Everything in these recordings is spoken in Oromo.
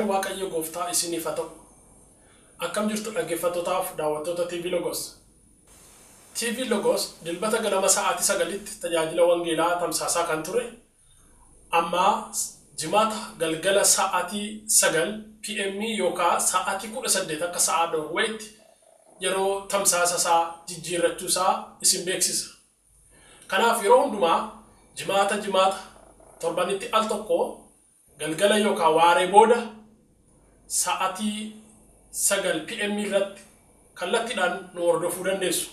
Nagaan Waaqayyo Gooftaa isiniif haa ta'u. Akkam jirtu dhaggeeffattootaaf daawwattoota TV Logos. TV Logos Dilbata ganama sa'aatii 9tti tajaajila wangeelaa tamsaasaa kan ture amma Jimaata galgala sa'aatii 9 PM yookaa sa'aatii 18 akka sa'aa Noorweetti yeroo tamsaasa isaa jijjiirrachuu isaa isin beeksisa. Kanaaf yeroo hundumaa Jimaata Jimaata torbanitti al tokko galgala yookaan waaree booda sa'atii 9 PM irratti kallattiidhaan nu hordofuu dandeessu.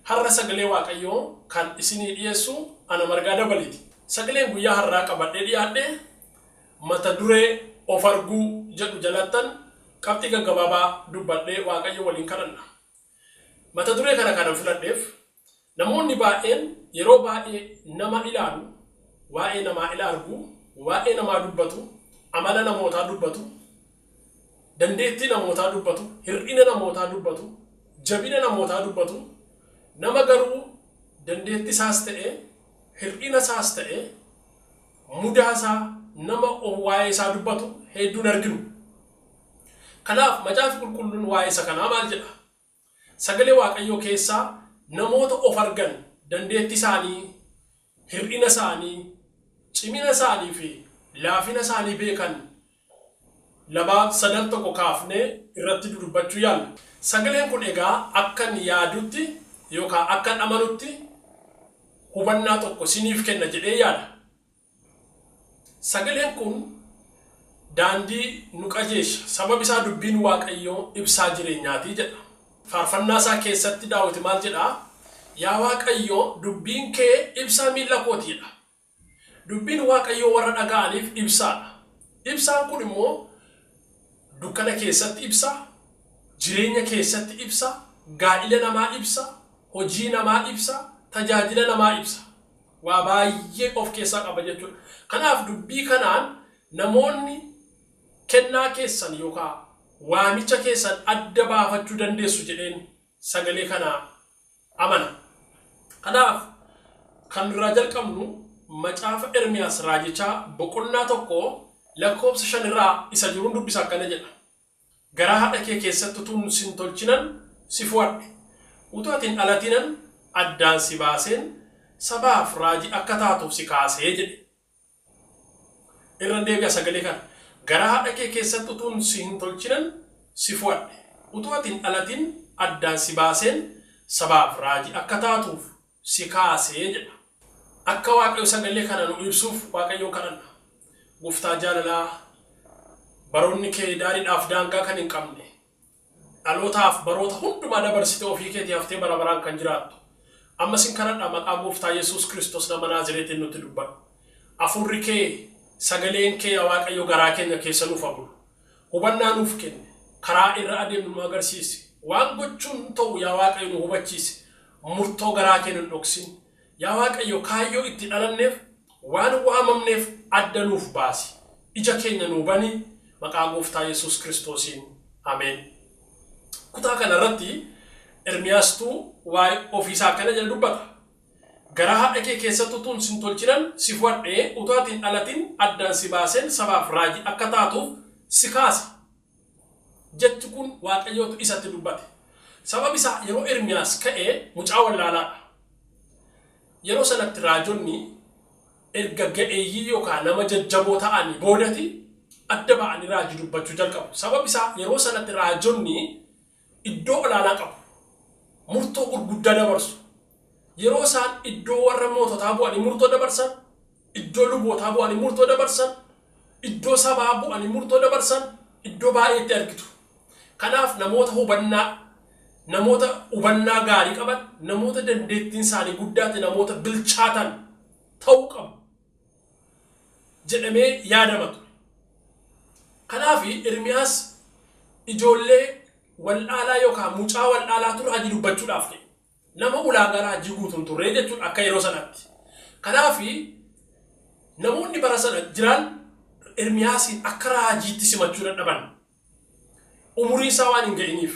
Har'a sagalee Waaqayyoo kan isinii dhiyeessu ana Margaa Dabaliiti. Sagaleen guyyaa har'aa qabadhee dhiyaadhe mata duree of arguu jedhu jalattan qabxii gaggabaabaa dubbadhee Waaqayyo waliin kadhanna. Mata duree kana kanan filadheef namoonni baay'een yeroo baay'ee nama ilaalu, waa'ee namaa ila argu, waa'ee namaa dubbatu, amala namootaa dubbatu, dandeettii namootaa dubbatu, hir'ina namootaa dubbatu, jabina namootaa dubbatu, nama garuu dandeettii isaas ta'e, hir'ina isaas ta'e, mudaa isaa nama waa'ee isaa dubbatu hedduun arginu. Kanaaf Macaafi Qulqulluun waa'ee isa kanaa maal jedha? Sagalee Waaqayyoo keessaa namoota of argan, dandeetti isaanii, hir'ina isaanii, cimina isaanii fi laafina isaanii beekan lamaaf sadan tokko kaafnee irratti dudubbachuu yaalla. Sagaleen kun egaa akkan yaadutti yookaan akkan amanutti hubannaa tokko siniif kenna jedhee yaada. Sagaleen kun daandii nu qajeesha, sababi isaa dubbiin Waaqayyoo ibsaa jireenyaati jedha. Faarfannaa isaa keessatti Daawit maal jedha? Yaa Waaqayyo dubbiin kee ibsaa miilla kooti jedha. Dubbiin Waaqayyoo warra dhaga'aniif ibsaadha. Ibsaan kun immoo dukkana keessatti ibsa, jireenya keessatti ibsa, gaa'ila namaa ibsa, hojii namaa ibsa, tajaajila namaa ibsa. Waa baay'ee of keessaa qaba jechuudha. Kanaaf dubbii kanaan namoonni kennaa keessan yookaan waamicha keessan adda baafachuu dandeessu jedheen sagalee kana amana. Kanaaf kan irraa jalqabnu macaafa Ermiyaas raajichaa boqonnaa 1 lakkoofsa 5 irraa isa jiruun dubbisa akkana jedha. Garaa haadha kee keessatti utuun sin tolchinan si fo'adhe. Utuu ati hin dhalatinan addaan si baaseen sabaaf raajii akka taatuuf si kaase jedhe. Irran deebi'a sagalee kana. Garaa haadha kee keessatti utuun si hin tolchinan si fo'adhe. Utuu ati hin dhalatin addaan si baaseen sabaaf raajii akka taatuuf si kaase jedha. Akka Waaqayyo sagalee kana nu ibsuuf Waaqayyoon kadhanna. Gooftaa jaalalaa, baroonni kee daariidhaaf daangaa kan hin qabne, dhalootaaf baroota hundumaa dabarsitee ofii keetii haftee bara baraan kan jiraattu. Amma sin kadhadha maqaa Gooftaa Yesuus Kiristoos nama Naazireetiin nutti dubbadhu. Hafuurri kee, sagaleen kee yaa Waaqayyo garaa keenya keessa nuuf haa bulu. Hubannaa nuuf kenni. Karaa irra adeemnu nu agarsiisi. Waan gochuun ta'u yaa Waaqayyo nu hubachiisi. Murtoo garaa kee nun dhoksin. Yaa Waaqayyo kaayyoo itti dhalanneef waan waamamneef adda nuuf baasi. Ija keenya nuu bani maqaa Gooftaa Yesuus Kiristoosiin. Ameen. Kutaa kana irratti Ermiyaastuu waa'ee ofiisaa akkana jedhe dubbata. Garaa haadha kee keessatti utuun sin tolchinan si fo'adhe, utuu ati hin dhalatin addaan si baaseen sabaaf raajii akka taatuuf si kaase. Jechi kun Waaqayyootu isatti dubbate. Sababi isaa yeroo Ermiyaas ka'e mucaa wallaalaadha. Yeroo sanatti raajonni erga ga'eeyyii yookaan nama jajjaboo ta'anii boodati adda ba'anii raajii dubbachuu jalqabu. Sababi isaa yeroo sanatti raajonni iddoo olaanaa qabu. Murtoo gurguddaa dabarsu. Yeroo isaan iddoo warra moototaa bu'anii murtoo dabarsan, iddoo lubootaa bu'anii murtoo dabarsan, iddoo sabaa bu'anii murtoo dabarsan iddoo baay'eetti argitu. Kanaaf namoota hubannaa, namoota hubannaa gaarii qaban, namoota dandeettiin isaanii guddaa ta'e, namoota bilchaatan ta'uu qabu jedhamee yaadama ture. Kanaaf Ermiyaas ijoollee wal'aalaa yookaan mucaa wal'aalaatu raajii dubbachuudhaaf ka'e. Nama ulaagaa raajii guutu hin turre jechuudha akka yeroo sanaatti. Kanaaf namoonni bara sana jiran Ermiyaasiin akka raajiitti simachuu dadhaban. Umurii isaa waan hin ga'iniif.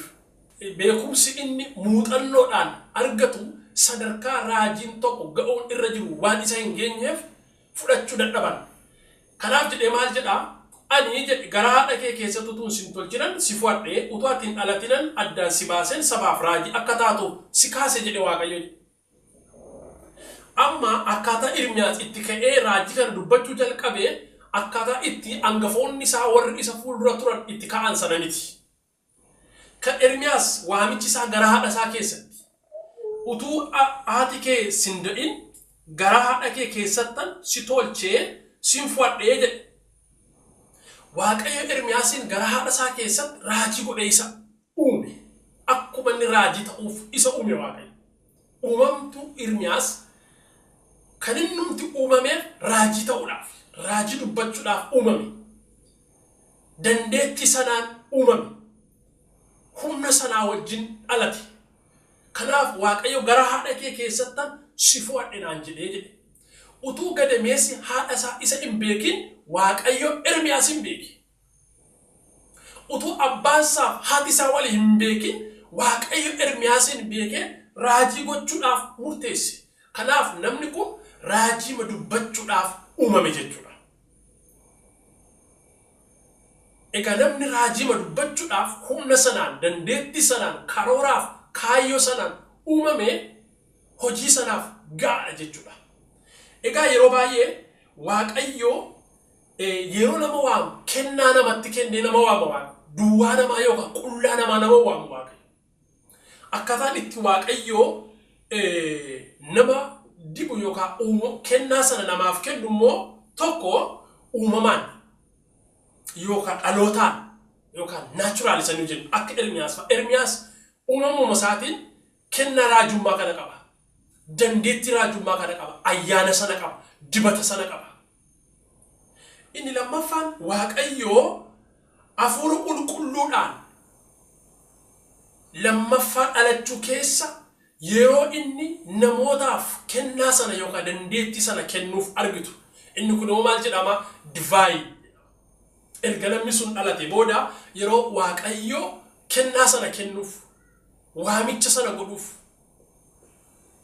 Beekumsi inni muuxannoodhaan argatu sadarkaa raajiin tokko ga'uun irra jiru waan isa hin geenyeef fudhachuu dadhaban. Kanaaf jedhee maal jedhaa? Ani jedhe garaa haadha kee keessatti utuun sin tolchinan si fo'adhe, utuu ati hin dhalatinan addaan si baaseen sabaaf raajii akka taatuuf si kaase jedhe Waaqayyo jedhe. Amma akkaataa Ermiyaas itti ka'ee raajii kana dubbachuu jalqabe akkaataa itti angafoonni isaa warri isa fuuldura turan itti ka'an sana miti. Kan Ermiyaas waamichi isaa garaa haadha isaa keessatti. Utuu haati kee sin da'in garaa haadha kee keessattan si tolchee sin fo'adhee jedhe. Waaqayyo Ermiyaasiin garaa haadha isaa keessatti raajii godhee isa uume. Akkuma inni raajii ta'uuf isa uume Waaqayyo. Uumamtu Ermiyaas kan innumti uumameef raajii ta'uudhaaf, raajii dubbachuudhaaf uumame. Dandeettii sanaan uumame. Humna sanaa wajjin dhalate. Kanaaf Waaqayyo gara haadha kee keessattan si fo'adhe naan jedhee jedhe. Utuu gadameessi haadha isaa isa hin beekin Waaqayyo Ermiyaas hin beeke. Utuu abbaan isaaf haati isaa wal hin beekin Waaqayyo Ermiyaasin beekee raajii gochuudhaaf murteesse. Kanaaf namni kun raajiima dubbachuudhaaf uumame jechuudha. Egaa namni raajiima dubbachuudhaaf humna sanaan, dandeettii sanaan, karooraaf, kaayyoo sanaan uumame hojii sanaaf ga'aadha jechuudha. Egaa yeroo baay'ee Waaqayyo yeroo nama waamu kennaa namatti kennee nama waama Waaqa. Duwwaa namaa yookaan qullaa namaa nama waamu Waaqayyo. Akkaataan itti Waaqayyo nama dibu yookaan kennaa sana namaaf kennu immoo tokko uumamaan yookaan dhalootaan yookaan natural isa nu jennu akka Ermiyaas fa'a. Ermiyaas uumamuma isaatiin kennaa raajummaa kana qaba. Dandeettii raajummaa kana qaba. Ayyaana sana qaba. Dibata sana qaba. Inni lammaffaan Waaqayyoo hafuura qulqulluudhaan lammaffaa dhalachuu keessa yeroo inni namootaaf kennaa sana yookaan dandeettii sana kennuuf argitu. Inni kun immoo maal jedhama? Divine. Erga namni sun dhalate booda yeroo Waaqayyo kennaa sana kennuuf, waamicha sana godhuuf.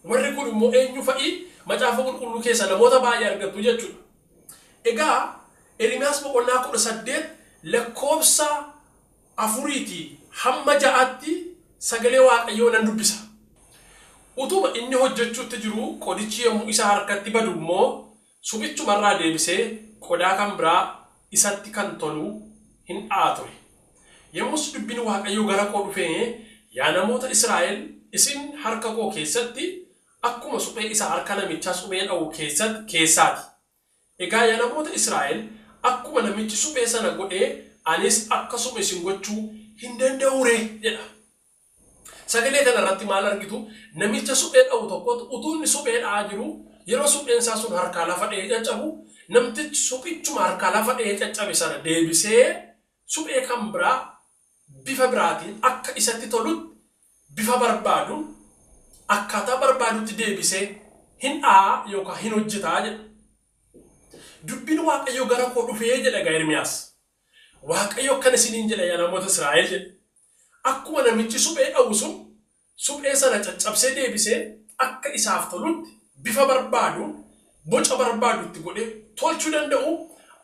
Warri kun immoo eenyu fa'i? Macaafa qulqulluu keessa namoota baay'ee argattu jechuudha. Egaa Ermiyaas boqonnaa 18 lakkoofsa 4 hamma 6tti sagalee Waaqayyoo nan dubbisa. Utuma inni hojjechuutti jiru qodichi yommuu isa harkatti badu immoo suphichumarraa deebisee qodaa kan biraa isatti kan tolu hin dha'a ture. Yommus dubbiin Waaqayyoo gara koo dhufee, Yaa namoota Israa'el, isin harka koo keessatti akkuma suphee isa harka namichaa suphee dha'u keessaa ti. Egaa yaa namoota Israa'el, akkuma namichi suphee sana godhe anis akkasuma isin gochuu hin danda'uu ree? jedha. Sagalee kana irratti maal argitu? Namicha suphee dha'u tokkotu utuu inni suphee dha'aa jiru yeroo supheen isaa sun harkaa lafa dha'ee caccabu namtichi suphichuma harkaa lafa dha'ee caccabe sana deebisee suphee kan biraa bifa biraatiin akka isatti tolutti bifa barbaaduun akkaataa barbaadutti deebisee hin dha'a yookaan hin hojjetaa jedha. Dubbiin Waaqayyoo gara koo dhufee jedha egaa Ermiyaas. Waaqayyo akkana isiniin jedha yaa namoota Israa'el jedhe. Akkuma namichi suphee dha'u sun suphee sana caccabsee deebisee akka isaaf tolutti bifa barbaaduun boca barbaadu itti godhee tolchuu danda'u,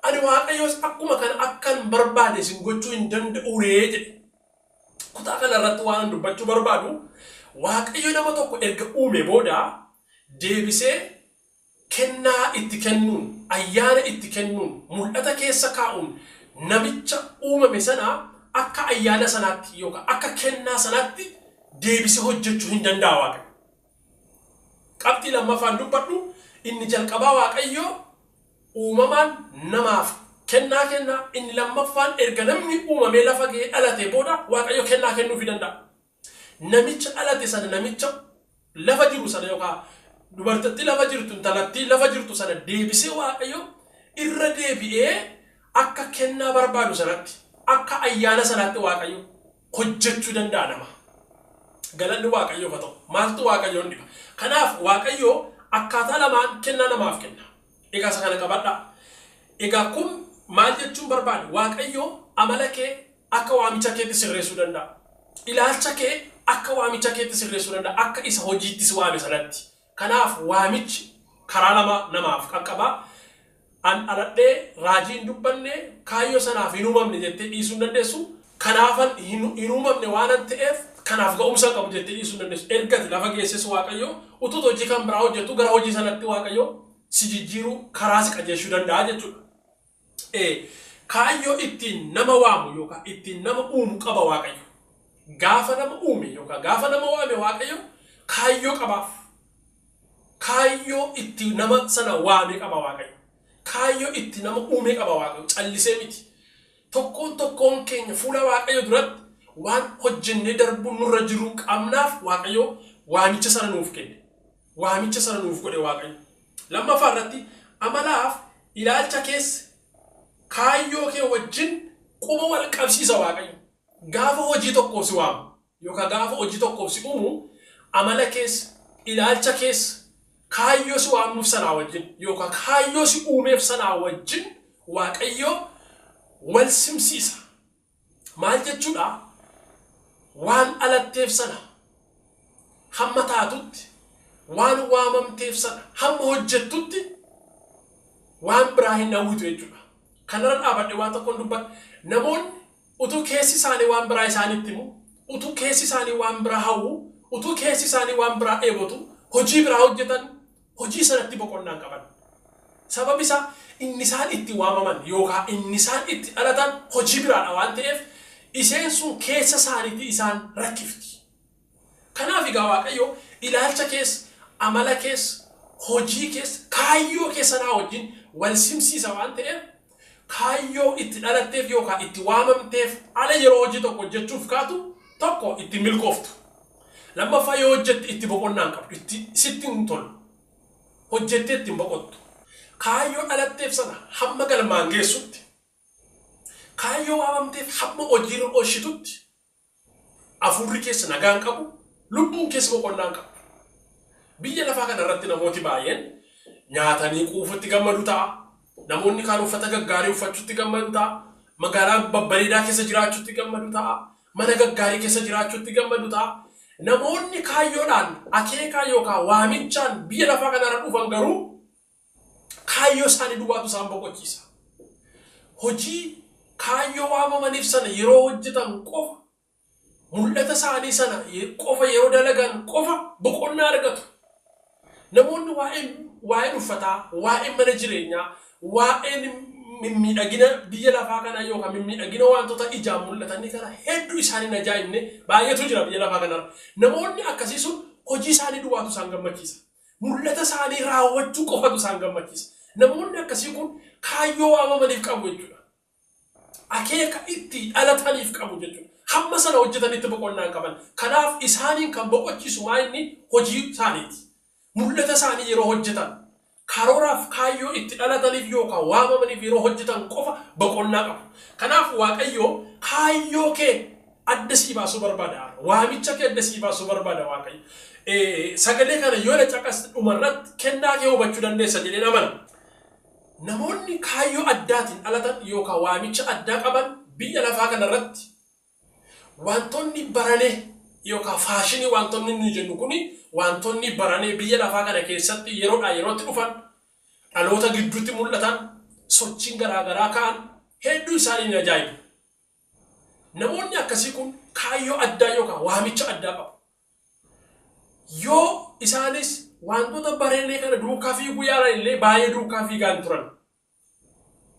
ani Waaqayyos akkuma kana akkan barbaade isin gochuu hin danda'uu ree jedhe. Kutaa kana irratti waan dubbachuu barbaadu, Waaqayyo nama tokko erga uume booda deebisee kennaa itti kennuun, ayyaana itti kennuun, mul'ata keessa kaa'uun namicha uumame sana akka ayyaana sanaatti yookaan akka kennaa sanaatti deebisee hojjechuu hin danda'a Waaqayyo. Qabxii lammaffaan dubbadhu, inni jalqabaa Waaqayyo uumamaan namaaf kennaa kenna, inni lammaffaan erga namni uumamee lafa ga'ee dhalatee booda Waaqayyo kennaa kennuufii danda'a. Namicha dhalate sana, namicha lafa jiru sana yookaan dubartittii lafa jirtu, intalattii lafa jirtu sana deebisee Waaqayyo irra deebi'ee akka kennaa barbaadu sanatti, akka ayyaana sanaatti Waaqayyo hojjechuu danda'a nama. Galanni Waaqayyoof haa ta'u. Maaltu Waaqayyoon dhiba? Kanaaf Waaqayyo akkaataa lamaan kennaa namaaf kenna. Egaa isa kana qabadhaa. Egaa kun maal jechuun barbaade? Waaqayyo amala kee akka waamicha keetti sirreessuu danda'a. Ilaalcha kee akka waamicha keetti sirreessuu danda'a. Akka isa hojiitti si waame sanatti. Kanaaf waamichi karaa lama namaaf qaqqaba. Ani An dhaladhee raajii hin dubbanne, kaayyoo sanaaf hin uumamne jettee dhiisuu hin dandeessu. Kanaafan hin uumamne waanan ta'eef kanaaf ga'umsa qabu jettee dhiisuu hin dandeessu. Erga ati lafa geesses Waaqayyo utuu hojii kan biraa hojjettu gara hojii sanatti Waaqayyo si jijjiiruu, karaa si qajeelchuu danda'a jechuudha. Kaayyoo ittiin nama waamu yookaan ittiin nama uumu qaba Waaqayyo. Gaafa nama uume yookaan gaafa nama waame Waaqayyo kaayyoo qabaaf. Kaayyoo itti nama sana waame qaba Waaqayyo. Kaayyoo itti nama uume qaba Waaqayyo. Callisee miti. Tokkoon tokkoon keenya fuula Waaqayyo duratti waan hojjennee darbuun nurra jiru qabnaaf Waaqayyo waamicha sana nuuf kenne. Waamicha sana nuuf godhe Waaqayyo. Lammaffaa irratti, amalaaf ilaalcha keessa kaayyoo kee wajjin quba wal qabsiisa Waaqayyo. Gaafa hojii tokkoof si waamu yookaan gaafa hojii tokkoof si uumu, amala keessa, ilaalcha keessa kaayyoo si waamuuf sanaa wajjin yookaan kaayyoo si uumeef sanaa wajjin Waaqayyo wal simsiisa. Maal jechuudha? Waan dhalatteef sana hamma taatutti, waan waamamteef sana hamma hojjettutti waan biraa hin hawwitu jechuudha. Kanarra dhaabadhe waan tokkoon dubbadha. Namoonni utuu keessi isaanii waan biraa isaanitti himu, utuu keessi isaanii waan biraa hawwu, utuu keessi isaanii waan biraa dheebotu, hojii biraa hojjetan, hojii sanatti boqonnaa hin qaban. Sababi isaa inni isaan itti waamaman yookaan inni isaan itti dhalatan hojii biraadha waan ta'eef, isheen sun keessa isaaniitti isaan rakkifti. Kanaaf egaa Waaqayyo ilaalcha keessa, amala keessa, hojii keessa, kaayyoo keessa sanaa wajjin wal simsiisa waan ta'eef, kaayyoo itti dhalatteef yookaan itti waamamteef ala yeroo hojii tokko hojjechuuf kaatu, tokko, itti milkooftu. Lammaffaa, yoo hojjette itti boqonnaa hin qabdu, itti sitti hin tolu. Hojjettee ittiin boqottu. Kaayyoo dhalatteef sana hamma galmaan geessutti, kaayyoo waamamteef hamma hojiirra oolchitutti hafuurri keessa nagaa hin qabu, lubbuun keessa boqonnaa hin qabu. Biyya lafaa kana irratti namooti baay'een nyaatanii quufutti gammadu ta'a. Namoonni kaan uffata gaggaarii uffachuutti gammadu ta'a. Magaalaa babbareedaa keessa jiraachuutti gammadu ta'a. Mana gaggaarii keessa jiraachuutti gammadu ta'a. Namoonni kaayyoodhaan, akeekaa yookaan waamichaan biyya lafaa kanarra dhufan garuu kaayyoo isaanii duwwaatu isaan boqochiisa. Hojii kaayyoo waamamaniif sana yeroo hojjetan qofa, mul'ata isaanii sana qofa yeroo dalagan qofa boqonnaa argatu. Namoonni waa'een uffataa, waa'een mana jireenyaa, waa'een mimmiidhagina biyya lafaa kanaa yookaan mimmiidhagina wantoota ijaan mul'atanii kana hedduu isaanii hin ajaa'ibne baay'eetu jira biyya lafaa kanarra. Namoonni akkasii sun hojii isaanii duwwaatu isaan gammachiisa. Mul'ata isaanii raawwachuu qofatu isaan gammachiisa. Namoonni akkasii kun kaayyoo waamamaniif qabu jechuudha. Akeeka itti dhalataniif qabu jechuudha. Hamma sana hojjetanitti boqonnaa hin qaban. Kanaaf isaaniin kan boqochiisu maa inni hojii isaaniiti. Mul'ata isaanii yeroo hojjetan, karooraaf kaayyoo itti dhalataniif yookaan waamamaniif yeroo hojjetan qofa boqonnaa qabu. Kanaaf Waaqayyo kaayyoo kee adda sii baasuu barbaada. Waamicha kee adda sii baasuu barbaada Waaqayyo. Sagalee kana yoo na caqaste, dhumarratti kennaa kee hubachuu dandeessa jedheen amana. Namoonni kaayyoo addaatiin dhalatan yookaan waamicha addaa qaban biyya lafaa kanarratti wantoonni baranee yookaan faashinii wantoonni nuyi jennu kuni, wantoonni baranee biyya lafaa kana keessatti yeroodhaa yerootti dhufan, dhaloota gidduutti mul'atan, sochiin garaagaraa ka'an hedduu isaanii ni ajaa'ibu. Namoonni akkasii kun kaayyoo addaa yookaan waamicha addaa qabu. Yoo isaanis wantoota baranee kana duukaa fiiguu yaalan illee, baay'ee duukaa fiigaa hin turan.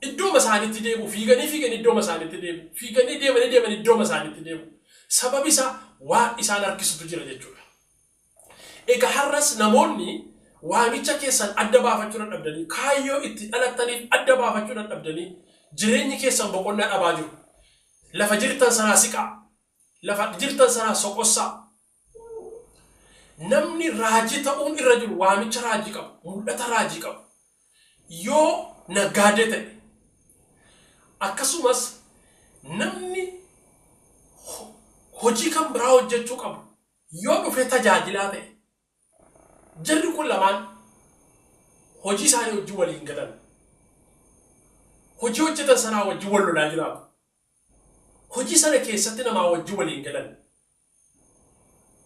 Iddooma isaaniitti deebi'u, fiiganii fiiganii iddooma isaaniitti deebi'u, fiiganii deemanii deemanii iddooma isaaniitti deebi'u. Sababi isaa waan isaan harkisutu jira jechuudha. Egaa har'as namoonni waamicha keessan adda baafachuu dadhabdanii, kaayyoo itti dhalattaniif adda baafachuu dadhabdanii, jireenyi keessan boqonnaa dhabaa jiru. Lafa jirtan sanaa siqaa. Lafa jirtan sanaa soqossaa. Namni raajii ta'uun irra jiru, waamicha raajii qabu, mul'ata raajii qabu, yoo naggaadee ta'e, akkasumas namni hojii kan biraa hojjechuu qabu yoo dhufee tajaajilaa ta'e, jarri kun lamaan hojii isaanii wajjin waliin galan. Hojii hojjetan sanaa wajjin wal lolaa jiraatu. Hojii sana keessatti namaa wajjin waliin galan.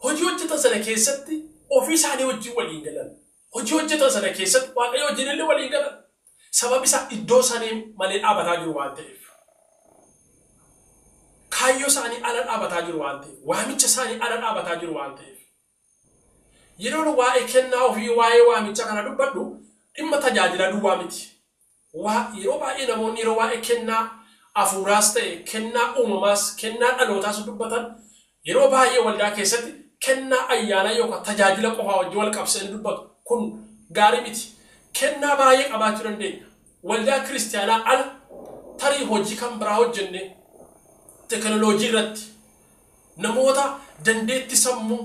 Hojii hojjetan sana keessatti ofii isaanii wajjin waliin galan. Hojii hojjetan sana keessatti Waaqayyo wajjin illee waliin galan. Sababni isaa iddoo isaanii malee dhaabataa jiru waan ta'eef. Kaayyoo isaanii ala dhaabataa jiru waan ta'eef. Waamicha isaanii ala dhaabataa jiru waan ta'eef. Yeroon waa'ee kennaa ofii, waa'ee waamicha kana dubbadhu, dhimma tajaajila duwwaa miti. Yeroo baay'ee namoonni yeroo waa'ee kennaa hafuuraas ta'e, kennaa uumamaas, kennaa dhalootaas dubbatan, yeroo baay'ee waldaa keessatti kennaa ayyaanaa yookaan tajaajila qofaa wajjin wal qabsiisanii dubbatu. Kun gaarii miti. Kennaa baay'ee qabaachuu dandeenya. Waldaa kiristaanaa ala tarii hojii kan biraa hojjenne, teekinooloojii irratti namoota dandeettii sammuu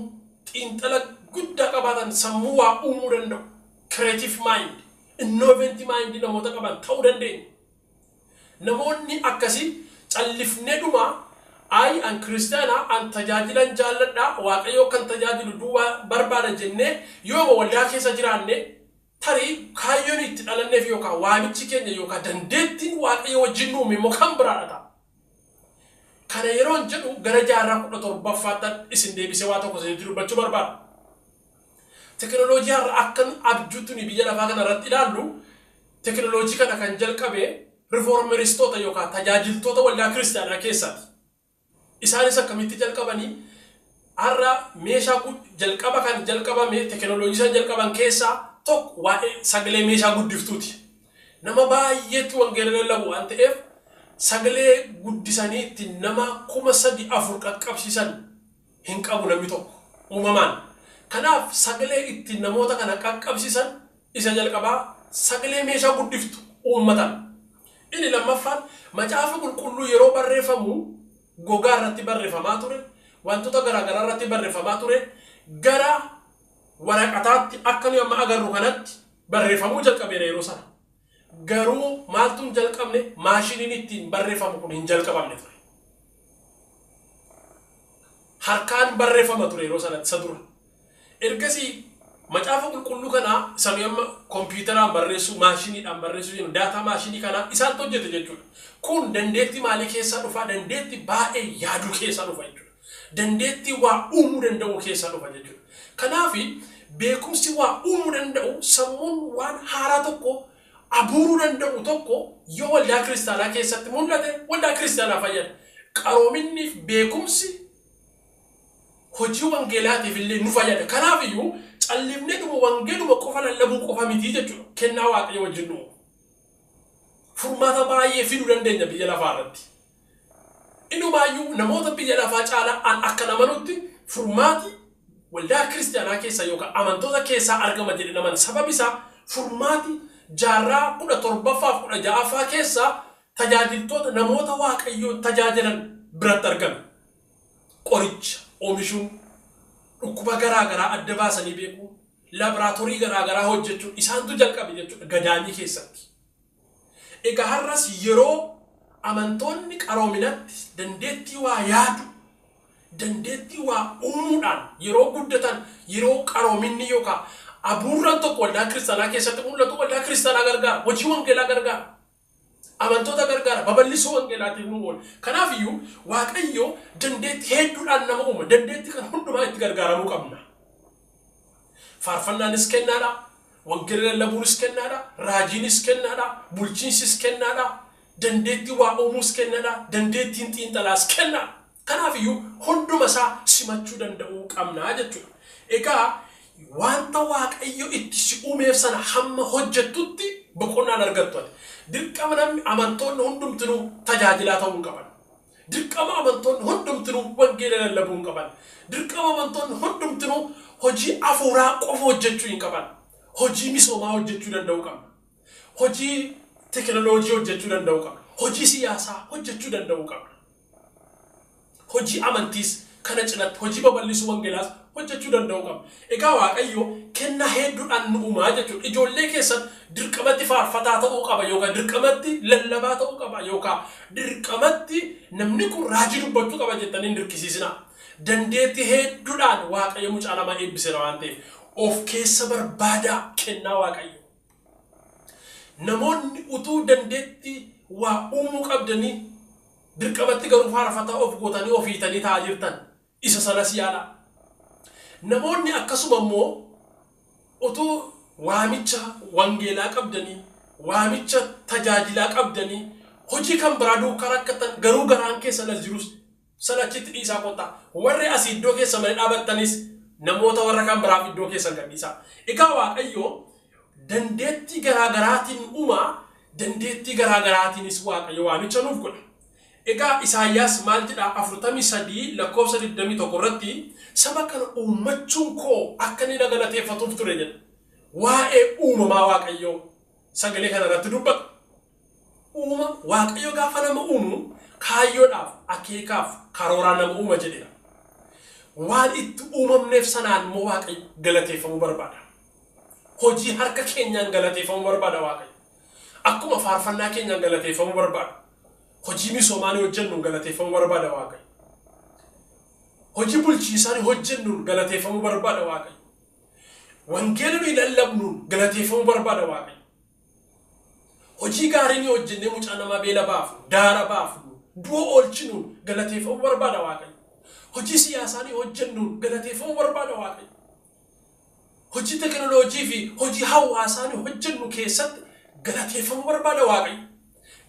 xiinxala guddaa qabaatan, sammuu waa uumuu danda'u, creative mind, innovative mind namoota qaban ta'uu dandeenya. Namoonni akkasii callifnee dhuma "Ayi, an kiristaanaa, an tajaajilan jaalladhaa, Waaqayyoo kan tajaajilu duwwaa barbaada" jennee yooma waldaa keessa jiraanne, tarii kaayyoon itti dhalanneef yookaan waamichi keenya yookaan dandeettiin Waaqayyo wajjin nu uume immoo kan biraadha ta'a. Kana yeroon jedhu gara jaarraa 17ffaatti isin deebisee waa tokko isinitti dubbachuu barbaada. Tekinooloojii har'a akka abjuutti nuyi biyya lafaa kana irratti ilaallu, tekinooloojii kana kan jalqabe rifoormeristoota yookaan tajaajiltoota waldaa kiristaanaa keessaati. Isaanis akkamitti jalqabanii? Har'a meeshaa jalqaba kan jalqabame, tekinooloojii isaan jalqaban keessaa tokko waa'ee sagalee meeshaa guddiftuuti. Nama baay'eetti wangeela lallabu waan ta'eef, sagalee guddisanii ittiin nama 3000, 4000 qaqqabsiisan hin qabu namni tokko uumamaan. Kanaaf sagalee ittiin namoota kana qaqqabsiisan isa jalqabaa sagalee meeshaa guddiftu uummatan. Inni lammaffaan, Macaafa Qulqulluu yeroo barreeffamu gogaa irratti barreeffamaa ture, wantoota garaagaraa irratti barreeffamaa ture, gara waraqataatti akka nuyi amma agarru kanatti barreeffamuu jalqabeera yeroo sana. Garuu maaltu hin jalqabne? Maashiniin ittiin barreeffamu kun hin jalqabamne ture. Harkaan barreeffama ture yeroo sanatti isa dura. Ergasii Macaafa Qulqulluu kanaa isa nuyi amma kompiitaraan barreessuu, maashiniidhaan barreessuu jennu, daataa maashinii kanaa isaantu hojjete jechuudha. Kun dandeettii maalii keessaa dhufa? Dandeettii baay'ee yaaduu keessaa dhufa jechuudha. Dandeettii waa uumuu danda'uu keessaa dhufa jechuudha. Kanaaf beekumsi waa uumuu danda'u, sammuun waan haaraa tokko abuuruu danda'u tokko yoo waldaa kiristaanaa keessatti mul'ate, waldaa kiristaanaa fayyada. Qaroominniif beekumsi hojii wangeelaatiif illee nu fayyada. Kanaaf iyyuu callifnee dhuma wangeeluma qofa lallabuu qofa miti jechuudha. Kennaa Waaqayyo wajjin nu furmaata baay'ee fiduu dandeenya biyya lafaa irratti. Inumaayyuu namoota biyya lafaa caalaa an akka namanutti furmaati waldaa kiristaanaa keessaa yookaan amantoota keessaa argama jedhe naman. Sababi isaa furmaati jaarraa 17ffaaf 16ffaa keessaa tajaajiltoota, namoota Waaqayyoon tajaajilan biratti argame. Qoricha oomishuun, dhukkuba garaa garaa adda baasanii beekuun, laaboraatoorii garaa garaa hojjechuun isaantu jalqabe jechuudha gadaamii keessatti. Egaa har'as yeroo amantoonni qaroominatti dandeettii waa yaadu, dandeettii waa uumuudhaan yeroo guddatan, yeroo qaroominni yookaan abuurraan tokko waldaa kiristaanaa keessatti mul'atu, waldaa kiristaanaa gargaara, hojii wangeelaa gargaara. Amantoota gargaara, babal'isuu wangeelaatiif nu oola. Kanaaf iyyuu Waaqayyo dandeettii hedduudhaan nama uuma. Dandeettii kana hundumaa itti gargaaramuu qabna. Faarfannaanis kennaadha. Wangeela lallabuunis kennaadha. Raajiinis kennaadha. Bulchiinsis kennaadha. Dandeettii waa uumuus kennaadha. Dandeettiin xiinxalaas kennaadha. Kanaaf iyyuu hunduma isaa simachuu danda'uu qabna jechuudha. Egaa wanta Waaqayyo itti si uumeef sana hamma hojjettutti boqonnaan argattu ati. Dirqama namni amantoonni hundumtinuu tajaajilaa ta'uu hin qaban. Dirqama amantoonni hundumtinuu wangeela lallabuu hin qaban. Dirqama amantoonni hundumtinuu hojii afuuraa qofa hojjechuu hin qaban. Hojii misoomaa hojjechuu danda'uu qabna. Hojii teekinooloojii hojjechuu danda'uu qabna. Hojii siyaasaa hojjechuu danda'uu qabna. Hojii amantiis kana cinatti hojii babal'isuu wangeelaas hojjechuu danda'uu qabna. Egaa Waaqayyo kennaa hedduudhaan nu uumaa jechuudha. Ijoollee keessan dirqamatti faarfataa ta'uu qaba yookaan dirqamatti lallabaa ta'uu qaba yookaan dirqamatti namni kun raajii dubbachuu qaba jettanii hin dirqisiisinaa. Dandeettii hedduudhaan Waaqayyo mucaa namaa eebbiseera waan ta'eef, of keessa barbaadaa kennaa Waaqayyo. Namoonni utuu dandeettii waa uumuu qabdanii dirqamatti garuu faarfataa of gootanii of hiitanii taa'aa jirtan, isa sanas yaalaa. Namoonni akkasuma immoo utuu waamicha wangeelaa qabdanii waamicha tajaajilaa qabdanii hojii kan biraa duukaa rakkatan garuu garaan keessan as jirus sana achitti dhiisaa kottaa. Warri asii iddoo keessa malee dhaabattanis namoota warra kan biraaf iddoo keessan gad dhiisaa. Egaa Waaqayyo dandeettii garaa garaatiin uumaa, dandeettii garaa garaatiinis Waaqayyo waamicha nuuf godha. Egaa Isaayyaas maal jedhaa 43 lakkoofsa 21 irratti saba kana uummachuun koo akka inni na galateeffatuuf ture jedha. Waa'ee uumamaa Waaqayyoo sagalee kana irratti dubbata. Uuma Waaqayyo gaafa nama uumu kaayyoodhaaf, akeekaaf, karooraan nama uuma jedheera. Waan itti uumamneef sanaan immoo Waaqayyo galateeffamuu barbaada. Hojii harka keenyaan galateeffamuu barbaada Waaqayyo. Akkuma faarfannaa keenyaan galateeffamuu barbaada. Hojii misoomaa ni hojjennuun galateeffamuu barbaada Waaqayyo. Hojii bulchiisaa ni hojjennuun galateeffamuu barbaada Waaqayyo. Wangeela nuyi lallabnuun galateeffamuu barbaada Waaqayyo. Hojii gaarii ni hojjennee mucaa namaa beela baafnu, daara baafnu, du'a oolchinuun galateeffamuu barbaada Waaqayyo. Hojii siyaasaa ni hojjennuun galateeffamuu barbaada Waaqayyo. Hojii teknooloojii fi hojii hawaasaa ni hojjennu keessatti galateeffamuu barbaada Waaqayyo.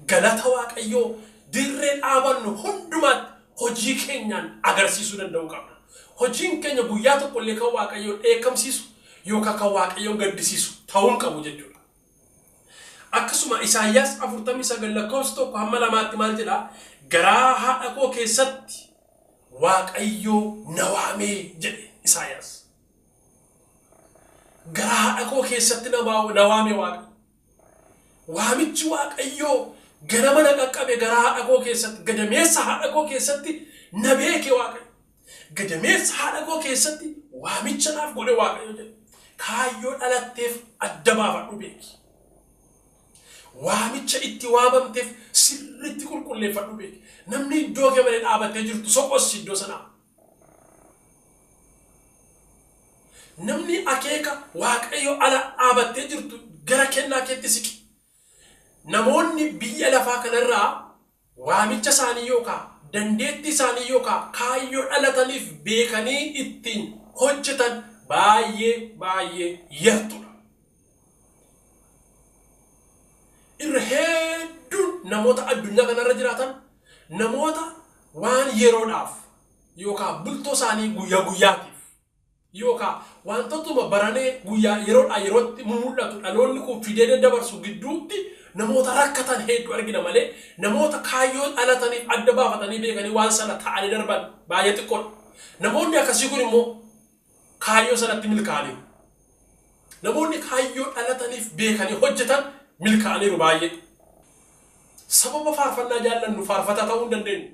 Galata Waaqayyoo dirree dhaabannu hundumaatti hojii keenyaan agarsiisuu danda'uu qabna. Hojiin keenya guyyaa tokko illee kan Waaqayyoon dheekkamsiisu yookaan kan Waaqayyoon gaddisiisu ta'uu hin qabu jechuudha. Akkasuma Isaayyaas 49 lakkoofsa 1 hamma 2tti maal jedhaa? Garaa haadha koo keessatti Waaqayyoo na waamee jedhe Isaayyaas. Garaa haadha koo keessatti na waame Waaqayyo. Waamichi Waaqayyoo ganama na qaqqabe garaa haadha koo keessatti, gadameessa haadha koo keessatti na beeke Waaqayyo. Gadameessa haadha koo keessatti waamicha naaf godhe Waaqayyo jedhe. Kaayyoo dhalatteef adda baafadhu beeki. Waamicha itti waamamteef sirriitti qulqulleeffadhu beeki. Namni iddoo kee malee dhaabattee jirtu soqossi iddoo sanaa. Namni akeeka Waaqayyo ala dhaabattee jirtu gara kennaa keetti siqi. Namoonni biyya lafaa kanarraa waamicha isaanii yookaan dandeettii isaanii yookaan kaayyoo dhalataniif beekanii ittiin hojjetan baay'ee baay'ee yartuudha. Irra hedduun namoota addunyaa kanarra jiraatan namoota waan yeroodhaaf yookaan bultoo isaanii guyyaa guyyaatiif yookaan wantootuma baranee guyyaa yeroodhaa yerootti mul'atu dhaloonni kun fidee daddabarsu gidduutti namoota rakkatan hedduu argina malee namoota kaayyoo dhalataniif adda baafatanii beekanii waan sana ta'anii darban baay'ee xiqqoodha. Namoonni akkasii kun immoo kaayyoo sanatti milkaa'aniiru. Namoonni kaayyoo dhalataniif beekanii hojjetan milkaa'aniiru baay'ee. Sababa faarfannaa jaallannu faarfataa ta'uu hin dandeenyu.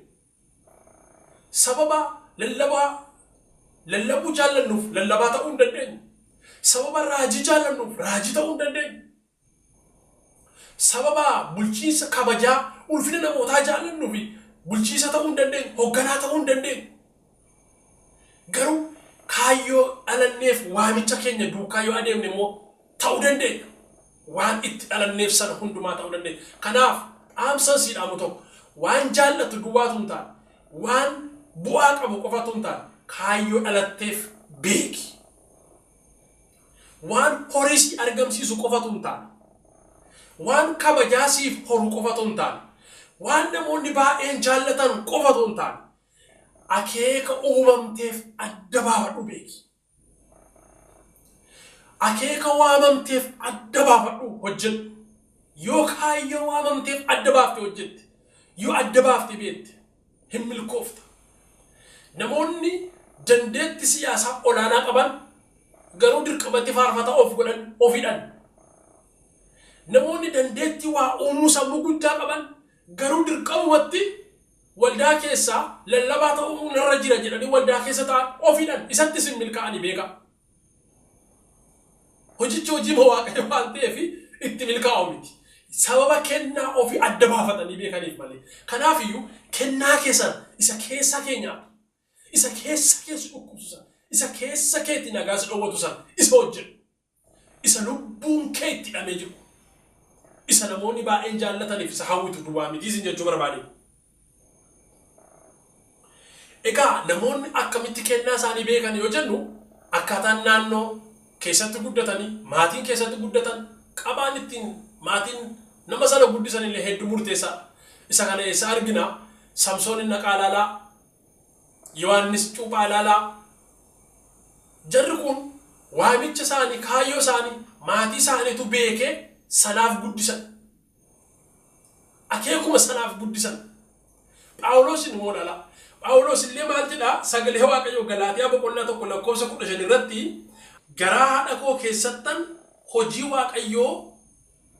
Sababa lallabaa lallabuu jaallannuuf lallabaa ta'uu hin dandeenyu. Sababa raajii jaallannuuf raajii ta'uu hin dandeenyu. Sababa bulchiinsa kabajaa ulfina namootaa jaallannuuf bulchiinsa ta'uu hin dandeenyu, hoogganaa ta'uu hin dandeenyu. Garuu kaayyoo dhalanneef waamicha keenya duukaa yoo adeemne immoo ta'uu dandeenya. Waan itti dhalanneef sana hundumaa ta'uu dandeenya. Kanaaf dhaamsan sii dhaamu tokko waan jaallatu duwwaatu hin taane, waan bu'aa qabu qofatu hin taane, kaayyoo dhalatteef beeki. Waan horii si argamsiisu qofatu hin taane, waan kabajaa siif horu qofatu hin taane, waan namoonni baay'een jaallatan qofatu hin taane, akeeka uumamteef adda baafadhu beeki. Akeeka waamamteef adda baafadhu hojjedhu. Yoo kaayyoo waamamteef adda baaftee hojjette, yoo adda baaftee beekte, hin milkoofta. Namoonni dandeettii siyaasaa olaanaa qaban garuu dirqamatti faarfataa of godhan of hidhan. Namoonni dandeettii waa uumuu sammuu guddaa qaban garuu dirqamumatti waldaa keessaa lallabaa ta'uu narra jira jedhanii waldaa keessa ta'an of hidhan, isattis hin milkaa'anii beekaa. Hojichi hojii Waaqayyo waan ta'eef itti milkaa'u miti. Sababa kennaa ofii adda baafatanii beekaniif malee. Kanaafiyyuu kennaa keessan isa keessa keenyaa, isa keessa keessa dhukkubsu sana, isa keessa keetti nagaa si dhowwatu sana isa hojjedhu. Isa lubbuun kee itti hidhamee jiru. Isa namoonni baay'een jaallataniif isa hawwitu duwwaa miti isin jechuu barbaade. Egaa namoonni akkamitti kennaa isaanii beekan yoo jennu akkaataan naannoo keessatti guddatanii, maatiin keessatti guddatan, qabaan ittiin Maatiin nama sana guddisan illee hedduu murteessaadha. Isa kana eessa argina? Samsoon naqaa ilaalaa, Yohaannis cuuphaa ilaalaa. Jarri kun waamicha isaanii, kaayyoo isaanii, maatii isaaniitu beekee sanaaf guddisan. Akeekuma sanaaf guddisan. Phaawulos immoo ilaalaa. Phaawulos illee maal jedhaa? Sagalee Waaqayyoo Galaatiyaa boqonnaa 1 lakkoofsa 15 irratti garaa haadha koo keessattan hojii Waaqayyoo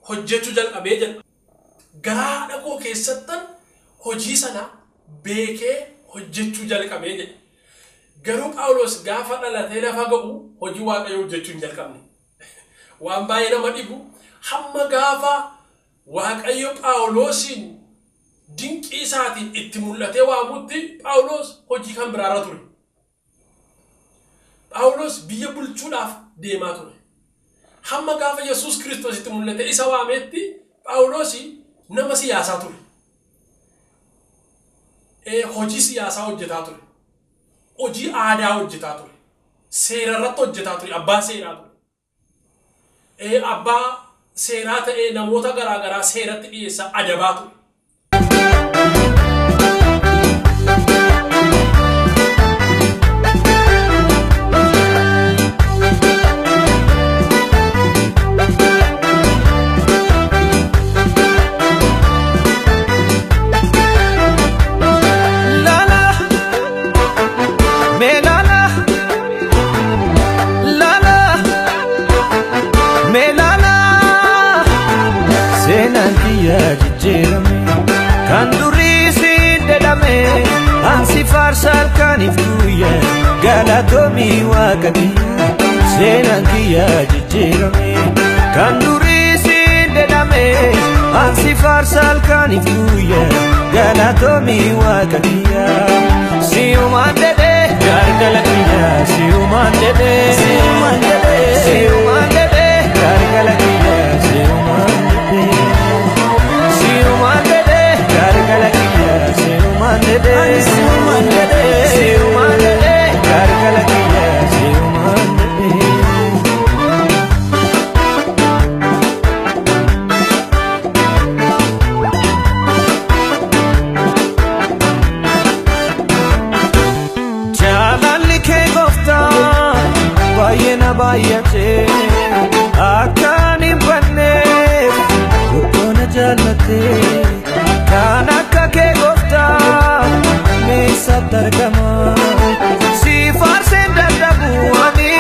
hojjechuu jalqabee jedha. Garaa haadha koo keessattan hojii sana beekee hojjechuu jalqabee jedha. Garuu Phaawulos gaafa dhalatee lafa ga'u hojii Waaqayyoo hojjechuu hin jalqabne. Waan baay'ee nama dhibu hamma gaafa Waaqayyo Phaawulosiin dinqii isaatiin itti mul'atee waamutti Phaawulos hojii kan biraarra ture. Phaawulos biyya bulchuudhaaf deemaa ture. Hamma gaafa Yesuus Kiristoos itti mul'atee isa waametti Phaawulos nama siyaasaa ture. Hojii siyaasaa hojjetaa ture. Hojii aadaa hojjetaa ture. Seera irratti hojjetaa ture. Abbaa seeraa ture. Abbaa seeraa ta'ee namoota garaa garaa seeratti dhiyeessaa adabaa ture. Lala, me lala, lala, me lala. Seenaan kiyya jijjiirame kan durii siin dedhame ansi faarsa halkaniif guyya galatoomii waaqa kiyya. Seenaan kiyya jijjiirame kan durii siin dedhame ansi faarsa halkaniif guyya galatoomii waaqa kiyya. Si'umaan dedhee gargala kiyya si'umaan dedhee si'umaan dedhee si'umaan dedhee gargala kiyya si'umaan dedhee. Si'umaan dedhee gargala kiyya si'umaan dedhee si'umaan dedhee si'umaan dedhee gargala kiyya si'umaan dedhee. Jaalalli kee gooftaa baay'ee na baay'ate akkaan hin banneef guddoo na jaallate kan akka kee gooftaa meeshaatti argama si faarseen dadhabu ani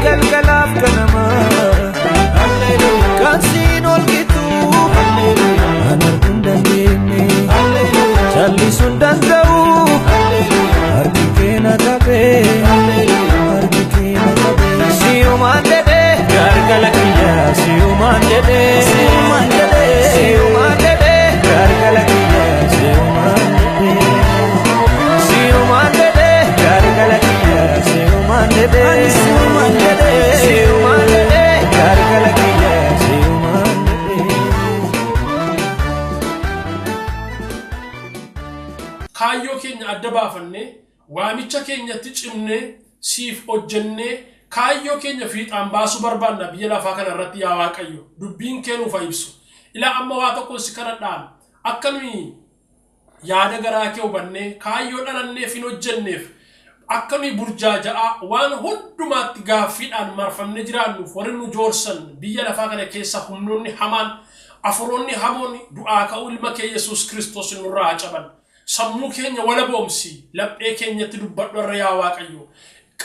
galgalaaf ganama kan siin ol gitu an arguu hin dandeenye callisuun hin danda'u. Harki kee na qabee, harki kee na qabee. Si'umaan dedhee gargala kiyya, si'umaan dedhee, si'umaan dedhee, si'umaan dedhee gargala kiyya, si'umaan dedhee. Si'umaan dedhee gargala kiyya, si'umaan dedhee, si'umaan dedhee, si'umaan dedhee gargala kiyya, si'umaan dedhee. Kaayyoo keenya adda baafannee waamicha keenyatti cimnee siif hojjennee kaayyoo keenya fiixaan baasuu barbaanna biyya lafaa kana irratti yaa Waaqayyo dubbiin kee nuuf haa ibsu. Ilaa amma waa tokkoon si kadhadhaan akka nuyi yaada garaa kee hubannee kaayyoo dhalanneef hin hojjenneef akka nuyi burjaaja'aa waan hundumaatti gaaffiidhaan marfamnee jiraannuuf warri nu joorsan biyya lafaa kana keessa humnoonni hamaan afuroonni hamoonni du'aa ka'uu ilma kee Yesuus Kiristoos nurraa haa caban. Sammuu keenya walaboomsi laphee keenyatti dubbadhu irra yaa Waaqayyo.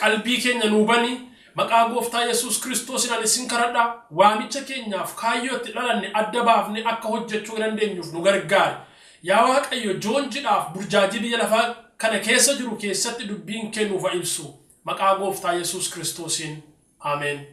Qalbii keenya nuu bani maqaa gooftaa Yesuus Kiristoosiin ani sin kadhadha waamicha keenyaaf kaayyoo itti dhalanne adda baafne akka hojjechuu dandeenyuuf nu gargaari. Yaa Waaqayyo joonjidhaaf burjaajii biyya lafaa kana keessa jiru keessatti dubbiin kee nuuf haa ibsu. Maqaa gooftaa Yesuus Kiristoosiin. Ameen.